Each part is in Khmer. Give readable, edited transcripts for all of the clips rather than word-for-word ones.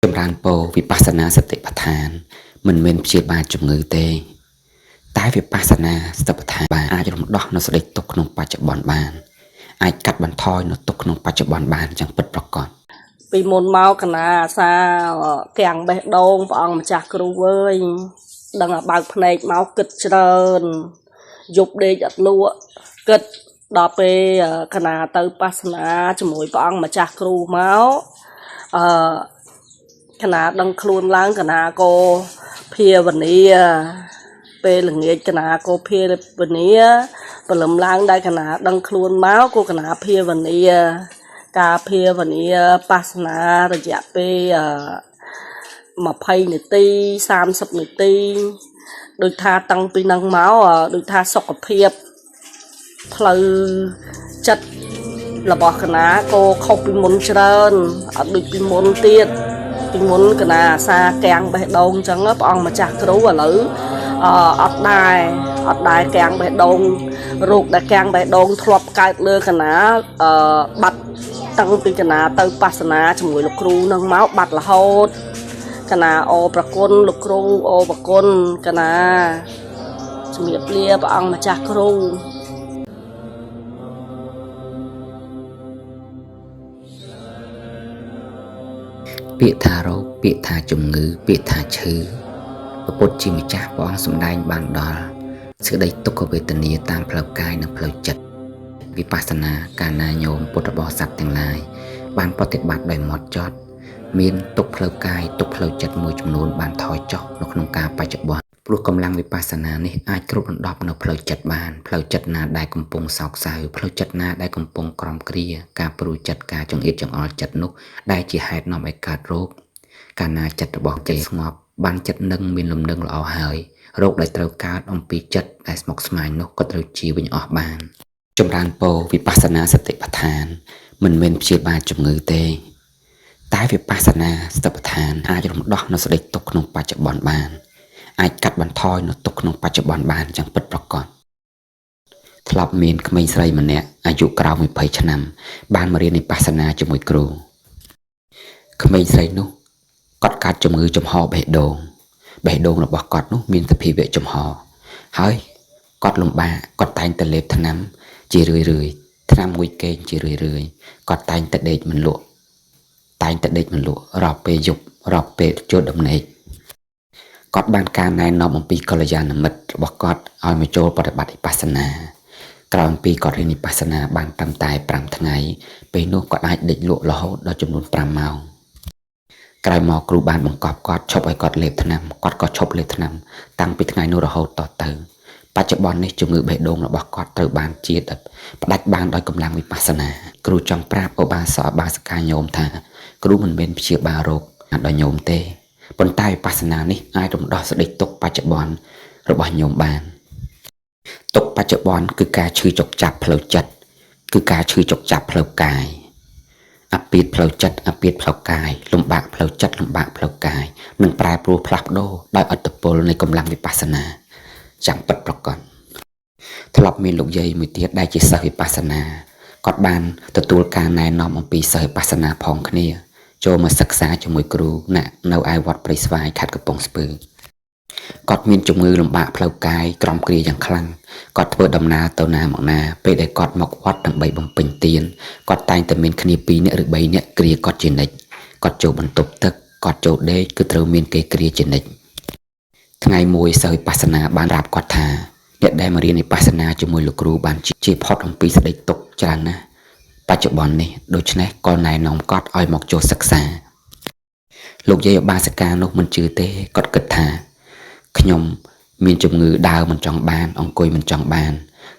ចម្រើនពរវិបស្សនាសតិប្បដ្ឋានមិនមែនព្យាបាលជំងឺទេ តែវិបស្សនាសតិប្បដ្ឋានបានអាចរំដោះនូវសេចក្តីទុក្ខក្នុងបច្ចុប្បន្នបានអាចកាត់បន្ថយនូវទុក្ខក្នុងបច្ចុប្បន្នបានយ៉ាងពិតប្រាកដ ពីមុនមកកណាអាសាកាំងបេះដូងព្រះអង្គម្ចាស់គ្រូអើយដឹងតែបើកភ្នែកមកគិតច្រើនយប់ដេកអត់លក់គិតដល់ពេលកណាទៅបាសនាជាមួយព្រះអង្គម្ចាស់គ្រូមកអឺកណាដឹងខ្លួនឡើងកណាក៏ភាវនាពេលល្ងាចកណាក៏ភាវនាព្រលឹមឡើងដែលកណាដឹងខ្លួនមកក៏កណាភាវនាការភាវនាបាសនារយៈពេល20នាទី30នាទីដូចថាតាំងពីនឹងមកដូចថាសុខភាពផ្លូវចិត្តរបស់កណាក៏ខុសពីមុនច្រើនអត់ដូចពីមុនទៀតពីមុនកណាអាសាកាំងបេះដូងអញ្ចឹងព្រះអង្គម្ចាស់គ្រូឥឡូវអត់ដែរកាំងបេះដូងរោគដែលកាំងបេះដូងធ្លាប់កើតលើកណាបាត់តាំងពីកណាទៅបាសនាជាមួយលោកគ្រូនឹងមកបាត់រហូតកណាអរប្រគុណលោកគ្រូអរប្រគុណកណាជំរាបលាព្រះអង្គម្ចាស់គ្រូ ពាក្យថារោគពាក្យថាជំងឺពាក្យថាឈឺព្រះពុទ្ធជាម្ចាស់ព្រះអង្គសម្ដែងបានដល់សេចក្តីទុក្ខវេទនាតាមផ្លូវកាយនិងផ្លូវចិត្តវិបស្សនាកាលណាញោមពុទ្ធបរិស័ទទាំងឡាយបានប្រតិបត្តិដោយម៉ត់ចត់មានទុក្ខផ្លូវកាយទុក្ខផ្លូវចិត្តមួយចំនួនបានថយចុះនៅក្នុងការបច្ចុប្បន្នព្រោះកម្លាំងវិបស្សនានេះអាចគ្របដណ្ដប់នៅផ្លូវចិត្តបានផ្លូវចិត្តណាដែលកំពុងសោកសៅផ្លូវចិត្តណាដែលកំពុងក្រំគ្រាការព្រួយចិត្តការចង្អៀតចង្អល់ចិត្តនោះដែលជាហេតុនាំឲ្យកើតរោគកាលណាចិត្តរបស់គេស្ងប់បានចិត្តនឹងមានលំនឹងល្អហើយរោគដែលត្រូវកើតអំពីចិត្តដែលស្មុគស្មាញនោះក៏ត្រូវជាវិញអស់បានចម្រើនពរវិបស្សនាសតិប្បដ្ឋានមិនមែនព្យាបាលជំងឺទេតែវិបស្សនាសតិប្បដ្ឋានអាចរំដោះនូវសេចក្តីទុក្ខក្នុងបច្ចុប្បន្នបានអាចកាត់បន្ថយនូវទុក្ខក្នុងបច្ចុប្បន្នបានយ៉ាងពិតប្រាកដធ្លាប់មានក្មេងស្រីម្នាក់អាយុក្រោម20ឆ្នាំបានមករៀនវិបស្សនាជាមួយគ្រូក្មេងស្រីនោះគាត់កើតជំងឺចំហបេះដូងបេះដូងរបស់គាត់នោះមានសភាវៈចំហហើយគាត់លំបាកគាត់តែងតែលេបថ្នាំជារឿយៗថ្នាំមួយកេងជារឿយៗគាត់តែងតែដេកមិនលក់តែងតែដេកមិនលក់រាល់ពេលយប់រាល់ពេលចូលដំណេកគាត់បានការណែនាំអំពីកល្យាណមិត្តរបស់គាត់ឲ្យមកចូលប្រតិបត្តិវិបស្សនាក្រោយពីគាត់រៀនវិបស្សនាបានត្រឹមតែ5ថ្ងៃពេលនោះគាត់អាចដេកលក់រហូតដល់ចំនួន5ម៉ោងក្រោយមកគ្រូបានបង្កប់គាត់ឈប់ឲ្យគាត់លេបថ្នាំគាត់ក៏ឈប់លេបថ្នាំតាំងពីថ្ងៃនោះរហូតតទៅបច្ចុប្បន្ននេះជំងឺបេះដូងរបស់គាត់ត្រូវបានជាផ្ដាច់បានដោយកម្លាំងវិបស្សនាគ្រូចង់ប្រាប់ឧបាសកឧបាសិកាញោមថាគ្រូមិនមែនព្យាបាលរោគដល់ញោមទេប៉ុន្តែវិបស្សនានេះអាចរំដោះសេចក្តីទុក្ខបច្ចុប្បន្នរបស់ញោមបានទុក្ខបច្ចុប្បន្នគឺការឈឺចុកចាប់ផ្លូវចិត្តគឺការឈឺចុកចាប់ផ្លូវកាយអាពាធផ្លូវចិត្តអាពាធផ្លូវកាយលំបាកផ្លូវចិត្តលំបាកផ្លូវកាយនឹងប្រែប្រួលផ្លាស់ប្ដូរដោយឥទ្ធិពលនៃកម្លាំងវិបស្សនាយ៉ាងពិតប្រាកដធ្លាប់មានលោកយាយមួយទៀតដែលជាសិស្សវិបស្សនាគាត់បានទទួលការណែនាំអំពីសិស្សវិបស្សនាផងគ្នាចូលមកសិក្សាជាមួយគ្រូនៅឯវត្តព្រៃស្វាយខេត្តកំពង់ស្ពឺគាត់មានជំងឺលំបាកផ្លូវកាយក្រំគ្រាយ៉ាងខ្លាំងគាត់ធ្វើដំណើរទៅណាមកណាពេលដែលគាត់មកវត្តដើម្បីបំពេញទានគាត់តែងតែមានគ្នា2នាក់ឬ3នាក់គ្រាគាត់ជានិច្ចគាត់ចូលបន្ទប់ទឹកគាត់ចូលដេកគឺត្រូវមានគេគ្រាជានិច្ចថ្ងៃមួយសិស្សវិបស្សនាបានប្រាប់គាត់ថាអ្នកដែលមករៀនវិបស្សនាជាមួយលោកគ្រូបានជាផុតអំពីសេចក្តីទុក្ខច្រើនណាស់បច្ចុប្បន្ននេះដូច្នេះក៏ណែនាំគាត់ឲ្យមកចូលសិក្សាលោកយាយឧបាសិកានោះមិនជឿទេគាត់គិតថាខ្ញុំមានជំងឺដើរមិនចង់បានអង្គុយមិនចង់បាន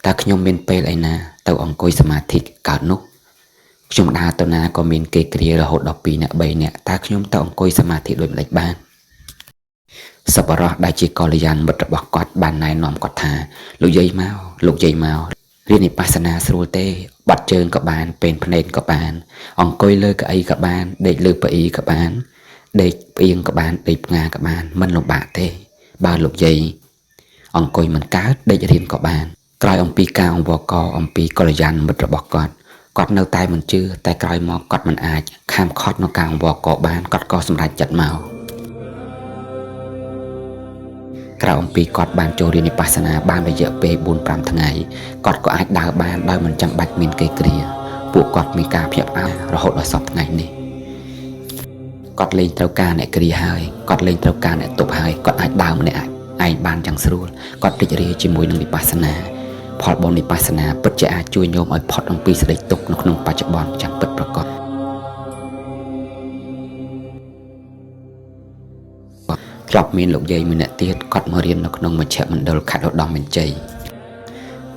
តើខ្ញុំមានពេលឯណាទៅអង្គុយសមាធិកើតនោះខ្ញុំដើរទៅណាក៏មានគេគ្រារហូតដល់2នាក់3នាក់តើខ្ញុំទៅអង្គុយសមាធិដូចម្តេចបានសប្បុរសដែលជាកល្យាណមិត្តរបស់គាត់បានណែនាំគាត់ថាលោកយាយមកលោកយាយមករៀនវិបស្សនាស្រួលទេបាត់ជើងក៏បានពេនភ្នែកក៏បានអង្គុយលើកៅអីក៏បានដេកលើប៉ៅអីក៏បានដេកផ្អៀងក៏បានដេកផ្ងាក៏បានមិនលំបាកទេបើលោកយាយអង្គុយមិនកើតដេករៀនក៏បានក្រោយអំពីការអង្វរកអំពីកល្យាណមិត្តរបស់គាត់ គាត់នៅតែមិនជឿតែក្រោយមកគាត់មិនអាចខាមខត់នៅការអង្វរកបានគាត់ក៏សម្រេចចិត្តមកក្រៅអំពីគាត់បានចូលរៀនវិបស្សនាបានរយៈពេល4-5ថ្ងៃគាត់ក៏អាចដើរបានដោយមិនចាំបាច់មានគេគ្រាពួកគាត់មានការភ្ញាក់ផ្អើលរហូតដល់សព្វថ្ងៃនេះគាត់លែងត្រូវការអ្នកគ្រាហើយគាត់លែងត្រូវការអ្នកទប់ហើយគាត់អាចដើរម្នាក់ឯងបានយ៉ាងស្រួលគាត់រីករាយជាមួយនឹងវិបស្សនាផលបុណ្យវិបស្សនាពិតជាអាចជួយញោមឲ្យផុតអំពីសេចក្តីទុក្ខនៅក្នុងបច្ចុប្បន្នយ៉ាងពិតប្រាកដធ្លាប់មានលោកយាយម្នាក់ទៀតគាត់មករៀននៅក្នុងមជ្ឈមណ្ឌលខេត្តឧត្តរមានជ័យ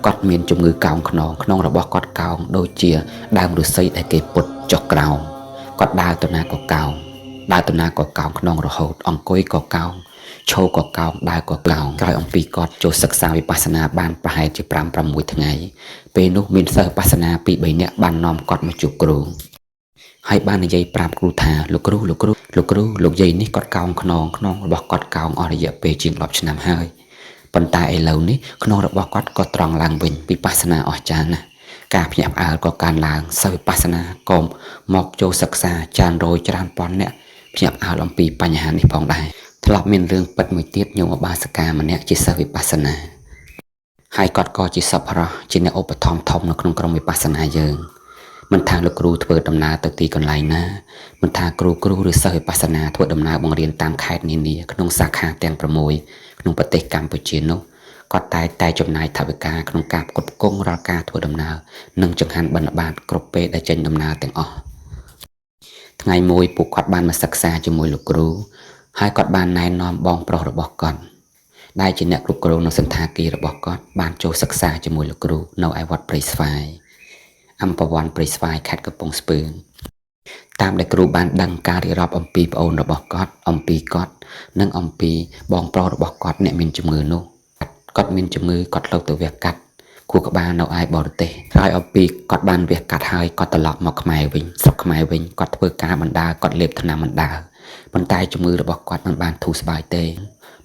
គាត់មានជំងឺកោងខ្នងខ្នងរបស់គាត់កោងដូចជាដើមឫស្សីដែលគេពុតចុះក្រោមគាត់ដើរទៅណាក៏កោងដើរទៅណាក៏កោងខ្នងរហូតអង្គុយក៏កោងឈរក៏កោងដើរក៏កោងក្រោយអំពីគាត់ចូលសិក្សាវិបស្សនាបានប្រហែលជា5-6ថ្ងៃពេលនោះមានសិស្សវិបស្សនា2-3នាក់បាននាំគាត់មកជួបគ្រូហើយបាននិយាយប្រាប់គ្រូថាលោកគ្រូលោកគ្រូលោកគ្រូលោកយាយនេះគាត់កោងខ្នងខ្នងរបស់គាត់កោងអស់រយៈពេលជាង10ឆ្នាំហើយប៉ុន្តែឥឡូវនេះខ្នងរបស់គាត់ក៏ត្រង់ឡើងវិញវិបស្សនាអស្ចារ្យណាស់ការភ្ញាក់ផ្អើលក៏កើនឡើងសិស្សវិបស្សនាក៏មកចូលសិក្សាច្រើនរយច្រើនពាន់នាក់ភ្ញាក់ផ្អើលអំពីបញ្ហានេះផងដែរធ្លាប់មានរឿងពិតមួយទៀតញោមឧបាសិកាម្នាក់ជាសិស្សវិបស្សនាហើយគាត់ក៏ជាសប្បុរសជាអ្នកឧបត្ថម្ភធំនៅក្នុងក្រុមវិបស្សនាយើងមិនថាលោកគ្រូធ្វើដំណើរទៅទីកន្លែងណាមិនថាគ្រូឬសិស្សវិបស្សនាធ្វើដំណើរបង្រៀនតាមខេត្តនានាក្នុងសាខាទាំង6ក្នុងប្រទេសកម្ពុជានោះគាត់តែចំណាយថវិកាក្នុងការផ្គត់ផ្គង់រាល់ការធ្វើដំណើរនិងចង្ហាន់បិណ្ឌបាតគ្រប់ពេលដែលចេញដំណើរទាំងអស់ថ្ងៃមួយពួកគាត់បានមកសិក្សាជាមួយលោកគ្រូហើយគាត់បានណែនាំបងប្រុសរបស់គាត់ដែលជាអ្នកគ្រប់គ្រងនៅសណ្ឋាគាររបស់គាត់បានចូលសិក្សាជាមួយលោកគ្រូនៅឯវត្តព្រៃស្វាយអម្ពវ័នព្រៃស្វាយខេត្តកំពង់ស្ពឺតាមដែលគ្រូបានដឹងការរៀបរាប់អំពីប្អូនរបស់គាត់អំពីគាត់និងអំពីបងប្រុសរបស់គាត់អ្នកមានជំងឺនោះគាត់មានជំងឺគាត់លើកទៅវះកាត់ខួរក្បាលនៅឯបរទេសក្រោយអំពីគាត់បានវះកាត់ហើយគាត់ត្រឡប់មកខ្មែរវិញស្រុកខ្មែរវិញគាត់ធ្វើការបណ្ដើគាត់លេបថ្នាំបណ្ដើប៉ុន្តែជំងឺរបស់គាត់មិនបានធូរស្បើយទេ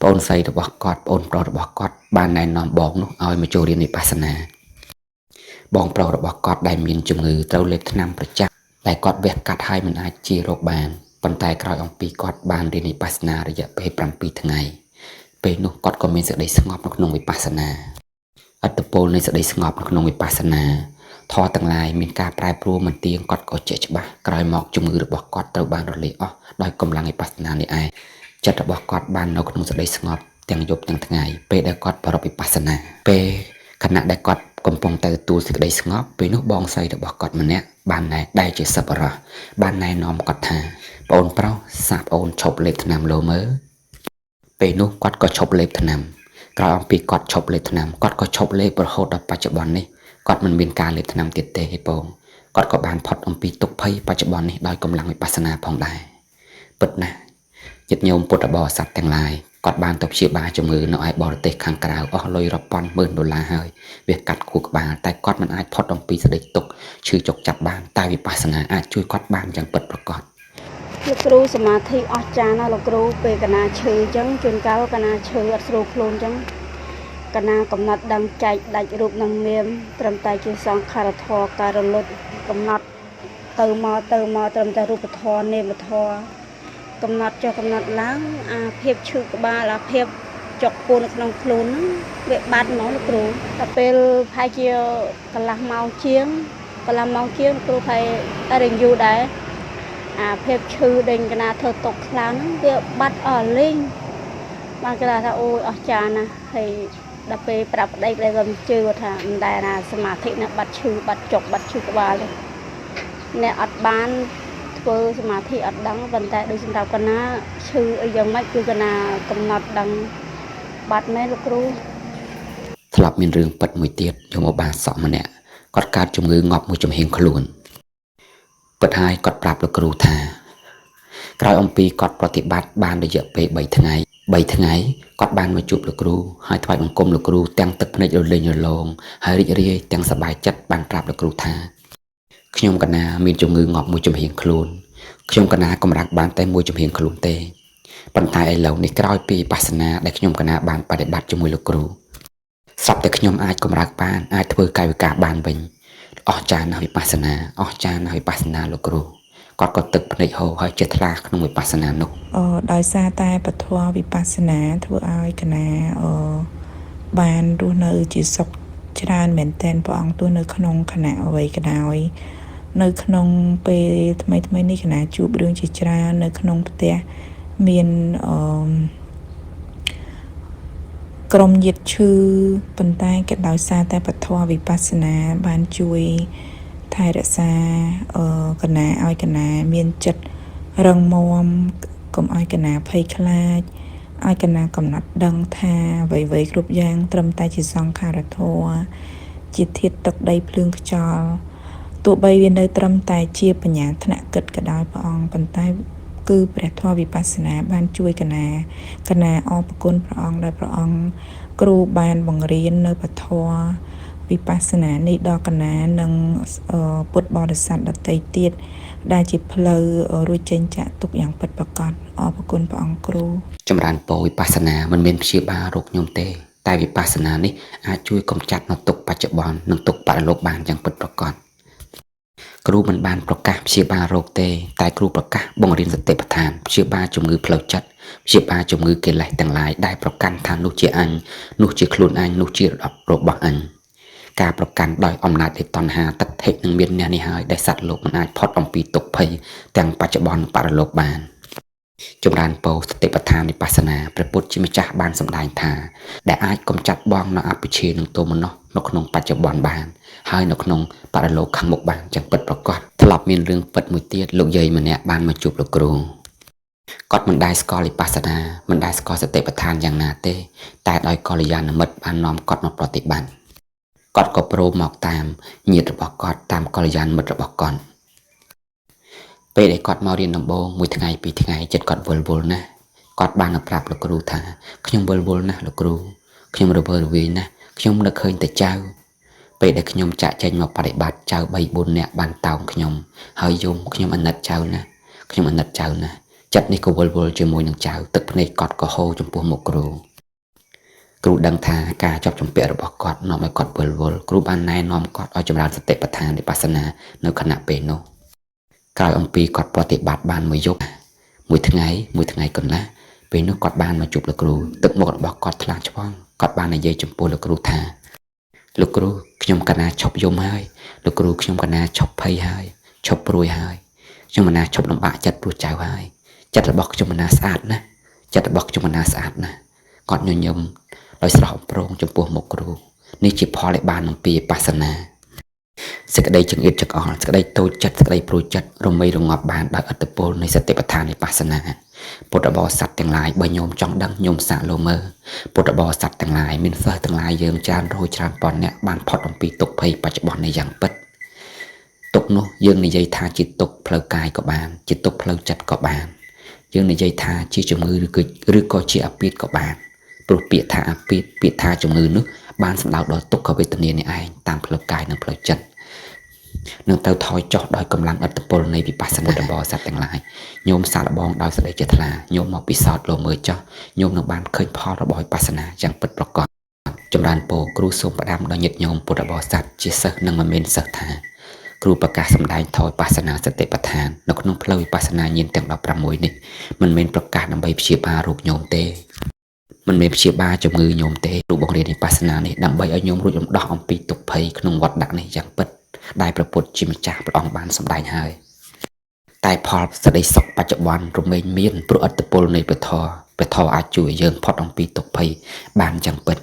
ប្អូនស្រីរបស់គាត់ប្អូនប្រុសរបស់គាត់បានណែនាំបងនោះឲ្យមកចូលរៀនវិបស្សនាបងប្រុសរបស់គាត់ដែលមានជំងឺត្រូវលេបថ្នាំប្រចាំតែគាត់វះកាត់ហើយមិនអាចជារោគបានប៉ុន្តែក្រោយអំពីគាត់បានរៀនវិបស្សនារយៈពេល7ថ្ងៃពេលនោះគាត់ក៏មានសេចក្តីស្ងប់នៅក្នុងវិបស្សនាឥទ្ធិពលនៃសេចក្តីស្ងប់នៅក្នុងវិបស្សនាធម៌ទាំងឡាយមានការប្រែប្រួលមិនទៀងគាត់ក៏ជាក់ច្បាស់ក្រោយមកជំងឺរបស់គាត់ត្រូវបានរលាយអស់ដោយកម្លាំងវិបស្សនានេះឯងចិត្តរបស់គាត់បាននៅក្នុងសេចក្តីស្ងប់ទាំងយប់ទាំងថ្ងៃពេលដែលគាត់ប្រារព្ធវិបស្សនាពេលខណៈដែលគាត់កំពុងតែទទួលសេចក្តីស្ងប់ពេលនោះបងស្រីរបស់គាត់ម្នាក់បានណែដែលជាសប្បុរសបានណែនាំគាត់ថាប្អូនប្រុសសាកប្អូនឈប់លេបថ្នាំលោមើលពេលនោះគាត់ក៏ឈប់លេបថ្នាំក្រោយអំពីគាត់ឈប់លេបថ្នាំគាត់ក៏ឈប់លេបរហូតដល់បច្ចុប្បន្ននេះគាត់មិនមានការលេបថ្នាំទៀតទេបងគាត់ក៏បានផុតអំពីទុក្ខភ័យបច្ចុប្បន្ននេះដោយកម្លាំងវិបស្សនាផងដែរពិតណាស់ញាតិញោមពុទ្ធបរិស័ទទាំងឡាយគាត់បានទៅព្យាបាលជំងឺនៅឯបរទេសខាងក្រៅអស់លុយរាប់ពាន់ម៉ឺនដុល្លារហើយវាកាត់ខួរក្បាលតែគាត់មិនអាចផុតអំពីសេចក្តីទុក្ខឈឺចុកចាប់បានតែវិបស្សនាអាចជួយគាត់បានយ៉ាងពិតប្រាកដ លោកគ្រូសមាធិអស្ចារ្យណាស់លោកគ្រូពេលកណាឈឺអញ្ចឹងជួនកាលកណាឈឺអត់ស្រួលខ្លួនអញ្ចឹងកណាកំណត់ដឹងចែកដាច់រូបនឹងនាមត្រឹមតែជាសង្ខារធម៌ការរលត់កំណត់ទៅមកទៅមកត្រឹមតែរូបធម៌នាមធម៌កំណត់ចុះកំណត់ឡើងអាភាពឈឺក្បាលអាភាពចុកពួននៅក្នុងខ្លួនហ្នឹងវាបាត់ហ្មងលោកគ្រូតែពេលប្រហែលជាកន្លះម៉ោងជាងកន្លះម៉ោងជាងលោកគ្រូប្រហែលរៀងយូរដែរអាភាពឈឺដេញកណាធ្វើຕົកខ្លាំងហ្នឹងវាបាត់អស់លេងបានគេថាអូយអស្ចារ្យណាស់ហើយដល់ពេលប្រាប់ប្តីប្តីក៏មិនជឿថាមិនដែលណាសមាធិណាបាត់ឈឺបាត់ចុកបាត់ឈឺក្បាលទេអ្នកអត់បានធ្វើសមាធិអត់ដឹងប៉ុន្តែដូចសម្រាប់កណាឈឺអីយ៉ាងម៉េចគឺកណាកំណត់ដឹងបាត់មែនលោកគ្រូ ធ្លាប់មានរឿងពិតមួយទៀតញោមឧបាសកម្នាក់គាត់កើតជំងឺងាប់មួយចំហៀងខ្លួនពិតហើយគាត់ប្រាប់លោកគ្រូថាក្រោយអំពីគាត់ប្រតិបត្តិបានរយៈពេល3ថ្ងៃ3ថ្ងៃគាត់បានមកជួបលោកគ្រូហើយថ្វាយបង្គំលោកគ្រូទាំងទឹកភ្នែករលេងរលោងហើយរីករាយទាំងសប្បាយចិត្តបានប្រាប់លោកគ្រូថាខ្ញុំកណាមានជំងឺងាប់មួយចំហៀងខ្លួនខ្ញុំកណាកម្រាកបានតែមួយចំហៀងខ្លួនទេប៉ុន្តែឥឡូវនេះក្រោយពីវិបស្សនាដែលខ្ញុំកណាបានបដិបត្តិជាមួយលោកគ្រូស្រាប់តែខ្ញុំអាចកម្រើកបានអាចធ្វើកាយវិការបានវិញ អស្ចារ្យណាស់វិបស្សនាអស្ចារ្យណាស់វិបស្សនាលោកគ្រូគាត់ក៏ទឹកភ្នែកហូរហើយចេះថ្លាក្នុងវិបស្សនានោះ ដោយសារតែពធវិបស្សនាធ្វើឲ្យកណាបានរស់នៅជាសុខច្រើនមែនទែនព្រះអង្គទោះនៅក្នុងខណៈអ្វីក៏ដោយនៅក្នុងពេលថ្មីថ្មីនេះកណាជួបរឿងជាច្រើននៅក្នុងផ្ទះមានអឺក្រុមញាតិឈឺប៉ុន្តែក៏ដោយសារតែពធវិបស្សនាបានជួយថែរក្សាកណាឲ្យកណាមានចិត្តរឹងមាំកុំឲ្យកណាភ័យខ្លាចឲ្យកណាកំណត់ដឹងថាអ្វីៗគ្រប់យ៉ាងត្រឹមតែជាសង្ខារធម៌ជាធាតុទឹកដីភ្លើងខ្យល់ទោះបីវានៅត្រឹមតែជាបញ្ញាថ្នាក់គិតក៏ដោយព្រះអង្គប៉ុន្តែគឺព្រះធម៌វិបស្សនាបានជួយកណាកណាអរព្រគុណព្រះអង្គដែលព្រះអង្គគ្រូបានបង្រៀននៅពធវិបស្សនានេះដល់កណានិងពុទ្ធបរិស័ទដទៃទៀតដែលជាផ្លូវរួចចេញចាកទុក្ខយ៉ាងពិតប្រាកដអរព្រគុណព្រះអង្គគ្រូ ចម្រើនពរវិបស្សនាមិនមានព្យាបាលរោគញោមទេ តែវិបស្សនានេះអាចជួយកម្ចាត់នូវទុក្ខបច្ចុប្បន្ននិងទុក្ខបរលោកបានយ៉ាងពិតប្រាកដគ្រូមិនបានប្រកាសព្យាបាលរោគទេតែគ្រូប្រកាសបង្រៀនសតិប្បដ្ឋានព្យាបាលជំងឺផ្លូវចិត្តព្យាបាលជំងឺកិលេសទាំងឡាយដែលប្រកាន់ថានោះជាអញនោះជាខ្លួនអញនោះជារបស់អញការប្រកាន់ដោយអំណាចនៃតណ្ហាទិដ្ឋិនឹងមានអ្នកនេះហើយដែលសត្វលោកមិនអាចផុតអំពីទុក្ខភ័យទាំងបច្ចុប្បន្នបរលោកបានចម្រើនពរសតិប្បដ្ឋានវិបស្សនាព្រះពុទ្ធជាម្ចាស់បានសម្ដែងថាដែលអាចកម្ចាត់បងនៅអភិជានិងទោមនស្សនៅក្នុងបច្ចុប្បន្នបានហើយនៅក្នុងបរលោកខាងមុខបានយ៉ាងពិតប្រាកដធ្លាប់មានរឿងពិតមួយទៀតលោកយាយម្នាក់បានមកជួបលោកគ្រូគាត់មិនដែលស្គាល់វិបស្សនាមិនដែលស្គាល់សតិប្បដ្ឋានយ៉ាងណាទេតែដោយកល្យាណមិត្តបាននាំគាត់មកប្រតិបត្តិគាត់ក៏ព្រមមកតាមញាតិរបស់គាត់តាមកល្យាណមិត្តរបស់គាត់ពេលដែលគាត់មករៀនដំបូងមួយថ្ងៃពីរថ្ងៃចិត្តគាត់វិលវល់ណាស់គាត់បានប្រាប់លោកគ្រូថាខ្ញុំវិលវល់ណាស់លោកគ្រូខ្ញុំរវើរវាយណាស់ខ្ញុំនឹកឃើញតែចៅពេលដែលខ្ញុំចាក់ចេញមកបដិបត្តិចៅ3 4នាក់បានតោងខ្ញុំហើយយំខ្ញុំអាណិតចៅណាស់ខ្ញុំអាណិតចៅណាស់ចិត្តនេះក៏វិលវល់ជាមួយនឹងចៅទឹកភ្នែកគាត់ក៏ហូរចំពោះមុខគ្រូគ្រូដឹងថាការជាប់ជំពាក់របស់គាត់នាំឲ្យគាត់វិលវល់គ្រូបានណែនាំគាត់ឲ្យចម្រើនសតិប្បដ្ឋានវិបស្សនានៅខណៈពេលនោះក្រោយអំពីគាត់ប្រតិបត្តិបានមួយយប់មួយថ្ងៃមួយថ្ងៃកន្លះពេលនោះគាត់បានមកជួបលោកគ្រូទឹកមុខរបស់គាត់ថ្លាឆ្វង់គាត់បាននិយាយចំពោះលោកគ្រូថាលោកគ្រូខ្ញុំកណាឈប់យំហើយលោកគ្រូខ្ញុំកណាឈប់ភ័យហើយឈប់ព្រួយហើយខ្ញុំកណាឈប់លំបាកចិត្តព្រោះចៅហើយចិត្តរបស់ខ្ញុំកណាស្អាតណាស់ចិត្តរបស់ខ្ញុំកណាស្អាតណាស់គាត់ញញឹមដោយស្រស់អំព្រងចំពោះមុខគ្រូនេះជាផលដែលបានអំពីវិបស្សនាសេចក្តីចង្អៀតចង្អល់សេចក្តីតូចចិត្តសេចក្តីព្រួយចិត្តរមីរងាប់បានដោយឥទ្ធិពលនៃសតិប្បដ្ឋានវិបស្សនាពុទ្ធបរិស័ទទាំងឡាយបើញោមចង់ដឹងញោមសាកលោមើលពុទ្ធបរិស័ទទាំងឡាយមានសិស្សទាំងឡាយយើងច្រើនរយច្រើនពាន់អ្នកបានផុតអំពីទុក្ខភ័យបច្ចុប្បន្ននេះយ៉ាងពិតទុក្ខនោះយើងនិយាយថាជាទុក្ខផ្លូវកាយក៏បានជាទុក្ខផ្លូវចិត្តក៏បានយើងនិយាយថាជាជំងឺឬក៏ជាអាពាធក៏បានព្រោះពាក្យថាអាពាធពាក្យថាជំងឺនោះបានសំដៅដល់ទុក្ខវេទនានេះឯងតាមផ្លូវកាយនិងផ្លូវចិត្តនឹងត្រូវថយចុះដោយកម្លាំងឥទ្ធិពលនៃវិបស្សនាបរិស័ទទាំងឡាយញោមសាកល្បងដោយសេចក្តីចេះថ្លាញោមមកពិសោធន៍លោមើលចុះញោមនឹងបានឃើញផលរបស់វិបស្សនាយ៉ាងពិតប្រាកដចម្រើនពរគ្រូសូមផ្ដាំដល់ញាតិញោមពុទ្ធបរិស័ទជាសិស្សនិងមិនមែនសិស្សថាគ្រូប្រកាសសម្ដែងធម៌វិបស្សនាសតិប្បដ្ឋាននៅក្នុងផ្លូវវិបស្សនាញាណទាំង16នេះមិនមែនប្រកាសដើម្បីព្យាបាលរោគញោមទេមិនមែនព្យាបាលជំងឺញោមទេគ្រូបង្រៀនវិបស្សនានេះដើម្បីឲ្យញោមរួចរំដោះអំពីទុក្ខភ័យក្នុងវដ្តដាក់នេះយ៉ាងពិតដែលព្រះពុទ្ធជាម្ចាស់ព្រះអង្គបានសម្ដែងហើយតែផលសេចក្តីសុខបច្ចុប្បន្នរមែងមានព្រោះឥទ្ធិពលនៃព្រះធម៌ព្រះធម៌អាចជួយឲ្យយើងផុតអំពីទុក្ខភ័យបានយ៉ាងពិត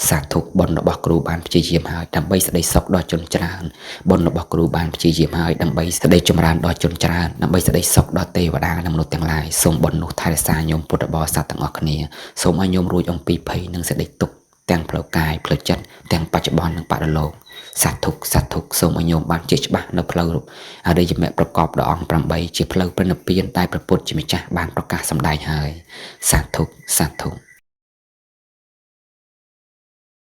សាធុបុណ្យរបស់គ្រូបានព្យាយាមហើយដើម្បីសេចក្តីសុខដល់ជនច្រើនបុណ្យរបស់គ្រូបានព្យាយាមហើយដើម្បីសេចក្តីចម្រើនដល់ជនច្រើនដើម្បីសេចក្តីសុខដល់ទេវតានិងមនុស្សទាំងឡាយសូមបុណ្យនោះថែរក្សាញោមពុទ្ធបរិស័ទទាំងអស់គ្នាសូមឲ្យញោមរួចអំពីភ័យនិងសេចក្តីទុក្ខទាំងផ្លូវកាយផ្លូវចិត្តទាំងបច្ចុប្បន្ននិងបរលោកសាធុសាធុសូមឲ្យញោមបានជាច្បាស់នៅផ្លូវអរិយមគ្គប្រកបដោយអង្គ8ជាផ្លូវព្រះនិព្វានដែលព្រះពុទ្ធជាម្ចាស់បានប្រកាសសម្ដែងហើយសាធុសាធុ។